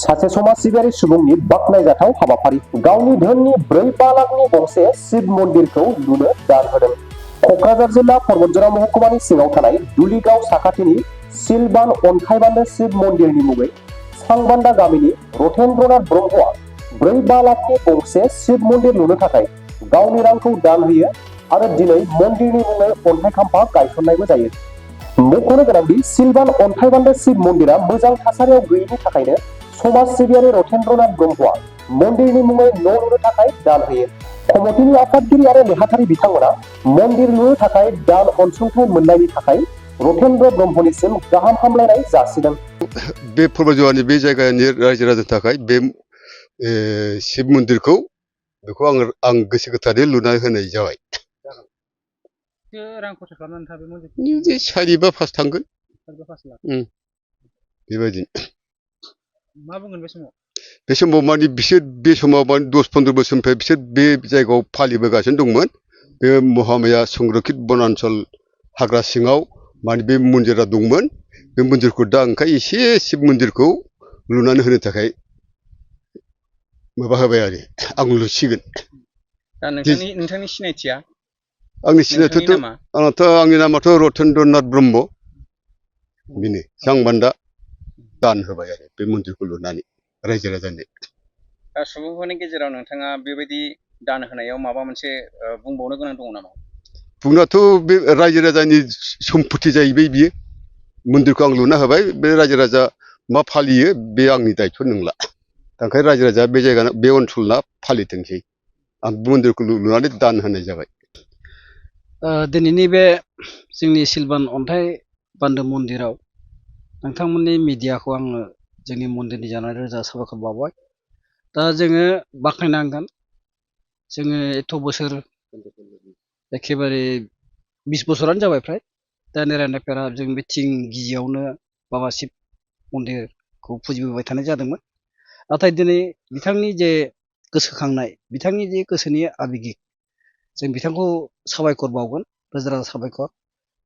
सासे समाज सिबियारि सुबुंनि बाख्नायजाथाव हाबाफारि गावनि धोननि 4-5 लाखनि गंसे शिव मन्दिरखौ लुनो दान होदों। क'क्राझार जिल्ला परबतजरा महकुमानि सिङाव थानाय दुलिगाव साखाथिनि सिलबान अन्थाइबान्दा शिव मन्दिरनि मुङै सांबान्दा गामिनि रथेन्द्रनाथ ब्रह्मआ 4-5 लाखनि गंसे शिव मन्दिर लुनो थाखाय गावनि रांखौ दान होयो आरो दिनै मन्दिरनि मुङै अन्थाइ खाम्फा गायसननायबो जायो। मख'नो गोनांदि सिलबान अन्थाइबान्दा शिव मन्दिरा मोजां थासारियाव गैयिनि थाखायनो समाज सिबियारि रथेन्द्रनाथ ब्रह्मआ मन्दिरनि मुङै न' लुनो थाखाय दान होयो। कमिटिनि आफादगिरि आरो नेहाथारि बिथांमोना मन्दिर लुनो थाखाय दान अनसुंथाइ मोननायनि थाखाय रथेन्द्र ब्रह्मनिसिम गाहाम हामलायनाय जासिदों। बे परबतजरानि बे जायगानि रायजो राजानि थाखाय बे शिव मन्दिरखौ बेखौ आं गोसो गोथारै लुनानै होनाय जाबाय। रां खरसा खालामनानै नोंथाङा बे मन्दिरखौ 4-5 थांगोन। 4-5 लाख बेबायदि मा बुंगोन बे समाव? बे समाव माने बिसोर बे समाव माने 10-15 बोसोरनिफ्राय बिसोर बे जायगायाव फालिबोगासिनो दंमोन। बे महामाया संरक्षित बनान्चल हाग्रा सिङाव माने बे मन्दिरा दंमोन। बे मन्दिरखौ दा ओंखाय एसे शिव मन्दिरखौ लुनानै होनो थाखाय माबा होबाय आरो आं लुसिगोन। दा नोंथांनि सिनायथिया? आंनि सिनायथियाथ' आंनि नामाथ' रथेन्द्रनाथ ब्रह्म। बेनो सांबान्दा दान होबाय आरो बे मन्दिरखौ लुनानै रायजो राजानो। दा सुबुंफोरनि गेजेराव नोंथाङा बेबायदि दान होनायाव माबा मोनसे बुंबावनो गोनां दङ नामा? बुंनाथ' बे रायजो राजानि सम्पति जाहैबाय बियो। मन्दिरखौ आं लुना होबाय। बे रायजो राजा मा फालियो बे आंनि दायथ' नंला। ओंखायनो रायजो राजाया बे जायगा बे ओनसोलना फालिथोंसै। आं मन्दिरखौ लुनानै दान होनाय जाबाय। दिनैनि बे जोंनि सिलबान अन्थाइ बान्दो मन्दिराव नोंथांमोननि मिडियाखौ आङो जोंनि मन्दिरनि जानानै रोजा साबायखर बावबाय। दा जोङो बाख्नायनांगोन जोङो एथ' बोसोर एखेबारे 20 बोसोरानो जाबाय फ्राय दा नेरायनायफोरा जों बे थिं गिजियावनो बाबा शिब मन्दिरखौ फुजिबोबाय थानाय जादोंमोन। नाथाय दिनै बिथांनि जे गोसोखांनाय बिथांनि जे गोसोनि आबेगिक जों बिथांखौ साबायखर बावगोन रोजा रोजा साबायखर।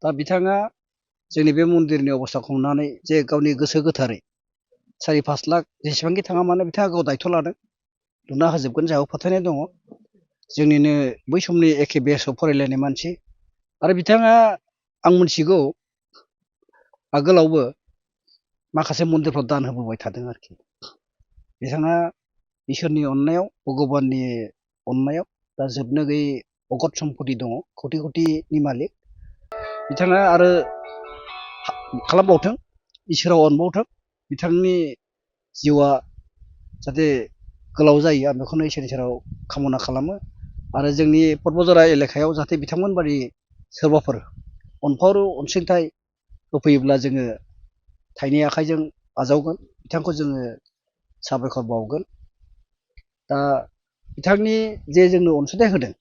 दा बिथाङा जोंनि बे मन्दिरनि अबस्थाखौ नुनानै जे गावनि गोसो गोथारै 4-5 लाख जेसेबांखि थाङा मानो बिथाङा गाव दायथ' लादों लुना होजोबगोन जोंहाबो फोथायनाय दङ। जोंनिनो बै समनि एखे बेचआव फरायलायनाय मानसि आरो बिथाङा आं मिथिगौ आगोलावबो माखासे मन्दिरफ्राव दान होबोबाय थादों आरोखि। बिथाङा इसोरनि अननायाव भगबाननि अननायाव दा जोबनो गैयै अगत सम्पति दङ कौटि कौटिनि मालिक। बिथाङा आरो खालामबावथों इसोराव अनबावथों बिथांनि जिउआ जाहाथे गोलाव जायो आं बेखौनो इसोरनि सेराव कामना खालामो। आरो जोंनि परबतजरा एलेकायाव जाहाथे बिथांमोन बादि सोरबाफोर अनफावरि अनसुंथाइ होफैयोब्ला जोङो थाइनै आखाइजों आजावगोन बिथांखौ जोङो साबायखर बावगोन। दा बिथांनि जे जोंनो अनसुंथाइ होदों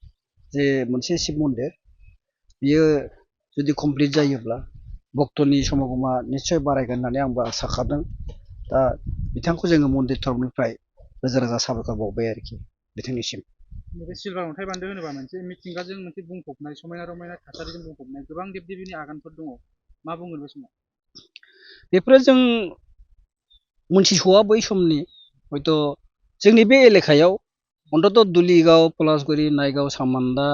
जे मोनसे शिब मन्दिर बियो जुदि कमप्लिट जायोब्ला भक्तनि समागमा निस्सय बारायगोन होननानै आंबो आसा खालामदों। दा बिथांखौ जोङो मन्दिर तरफनिफ्राय रोजा रोजा साबायखर बावबाय आरोखि बिथांनिसिम। बे सिलबार अन्थाइ बान्दो होनोबा मोनसे मिथिंगाजों मोनसे बुंफबनाय समायना रमायना थासारिजों बुंफबनाय गोबां देब देबीनि आगानफोर दङ। मा बुंगोन बे समाव? बेफोरो जों मोनथिस'वा बै समनि हयथ' जोंनि बे एलेकायाव अन्तत' दुलिगाव पलासगुरि नायगाव सामान्दा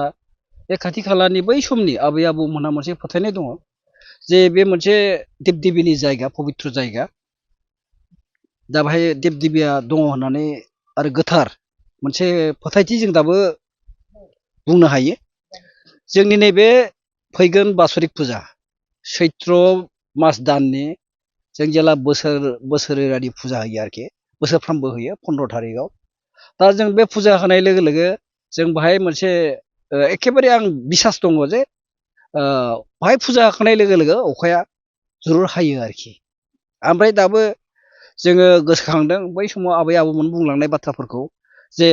बे खाथि खालानि बै समनि आबै आबौमोनहा मोनसे फोथायनाय दङ जे बे मोनसे देब देबीनि जायगा पबित्र जायगा। दा बेहाय देब देबीया दङ होननानै आरो गोथार मोनसे फोथायथि जों दाबो बुंनो हायो। जोंनि नैबे फैगोन बासरिक फुजा सैत्र मास दाननि जों जेला बोसोरारि फुजा होयो आरोखि बोसोरफ्रामबो होयो 15 थारिखआव। दा जों बे फुजा होनाय लोगो लोगो जों बाहाय मोनसे एखेबारे आं बिसास दङ जे बाहाय फुजा होखांनाय लोगो लोगो अखाया जरुर हायो आरोखि। ओमफ्राय दाबो जोङो गोसोखांदों बै समाव आबै आबौमोन बुंलांनाय बाथ्राफोरखौ जे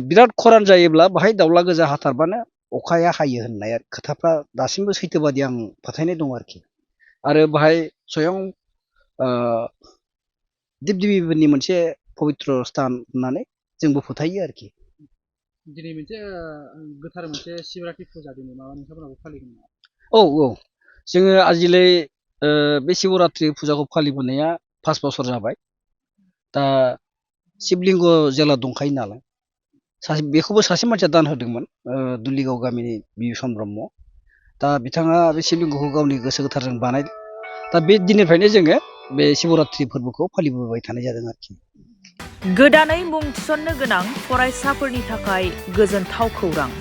बिराद खरान जायोब्ला बाहाय दाउला गोजा हाथारबानो अखाया हायो होननाय खोथाफ्रा दासिमबो सैथो बादि आं फोथायनाय दं आरोखि। आरो बाहाय स्वयं देब देबीफोरनि मोनसे पबित्र स्थान होननानै जोंबो फोथायो आरोखि। दिनै मोनसे गोथार मोनसे शिबरात्रि फुजा दिनै माबा नोंथांमोनाबो फालिगोन नामा? औ जोङो आजिलै बे शिबरात्रि फुजाखौ फालिबोनाया 5 बोसोर जाबाय। दा शिबलिंग जेला दंखायो नालाय बेखौबो सासे मानसिया दान होदोंमोन दुलिगाव गामिनि बियुसन ब्रह्म दा बिथाङा बे शिबलिंगखौ गावनि गोसो गोथारजों बानायदों दा बे दिननिफ्रायनो जोङो बे शिवरात्रि फोरबोखौ फालिबोबाय थानाय जादों आरोखि गोदानै मुं थिसननो गोनां फरायसाफोरनि थाखाय गोजोनथाव खौरां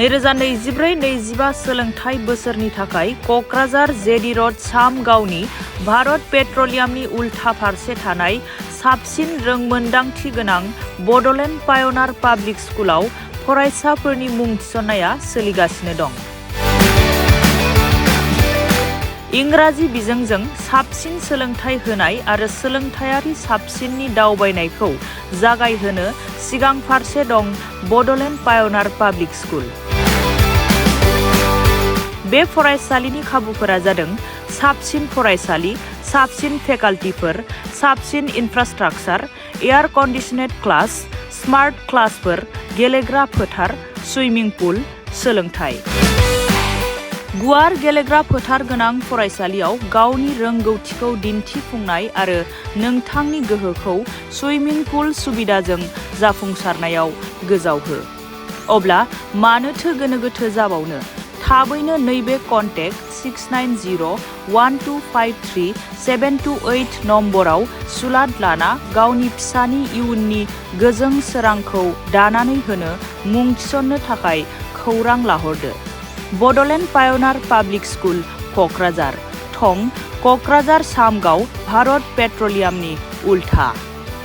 2024-25 सोलोंथाइ बोसोरनि थाखाय क'क्राझार जेडि र'ड सामगावनि भारत पेट्रलियामनि उल्था फारसे थानाय साबसिन रोंमोन्दांथि गोनां बड'लेण्ड पाय'नार पाब्लिक स्कुलाव फरायसाफोरनि मुं थिसननाया सोलिगासिनो दं। इंराजि बिजोंजों साबसिन सोलोंथाइ होनाय आरो सोलोंथायारि साबसिननि दावबायनायखौ जागायहोनो सिगां फारसे दं बड'लेण्ड पाय'नार पाब्लिक स्कुल। बे फरायसालिनि खाबुफोरा जादों साबसिन फरायसालि, साबसिन फेकाल्टिफोर, साबसिन इनफ्रास्ट्राक्चार, एयार कन्डिशनेड क्लास, स्मार्ट क्लासफोर, गेलेग्रा फोथार, सुइमिं पुल, सोलोंथाइ। गुवार गेलेग्रा फोथार गोनां फरायसालियाव गावनि रोंगौथिखौ दिन्थिफुंनाय आरो नोंथांनि गोहोखौ सुइमिं पुल सुबिदाजों जाफुंसारनायाव गोजावहो। अब्ला मानोथो गोनो गोथो जाबावनो? थाबैनो नैबे कन्टेक्ट 6901253728 नम्बराव सुलाद लाना गावनि फिसानि इयुननि गोजों सोरांखौ दानानै होनो मुं थिसननो थाखाय खौरां लाहरदो। बड'लेण्ड पाय'नार पाब्लिक स्कुल क'क्राझार थं क'क्राझार सामगाव भारत पेट्रलियामनि उल्था।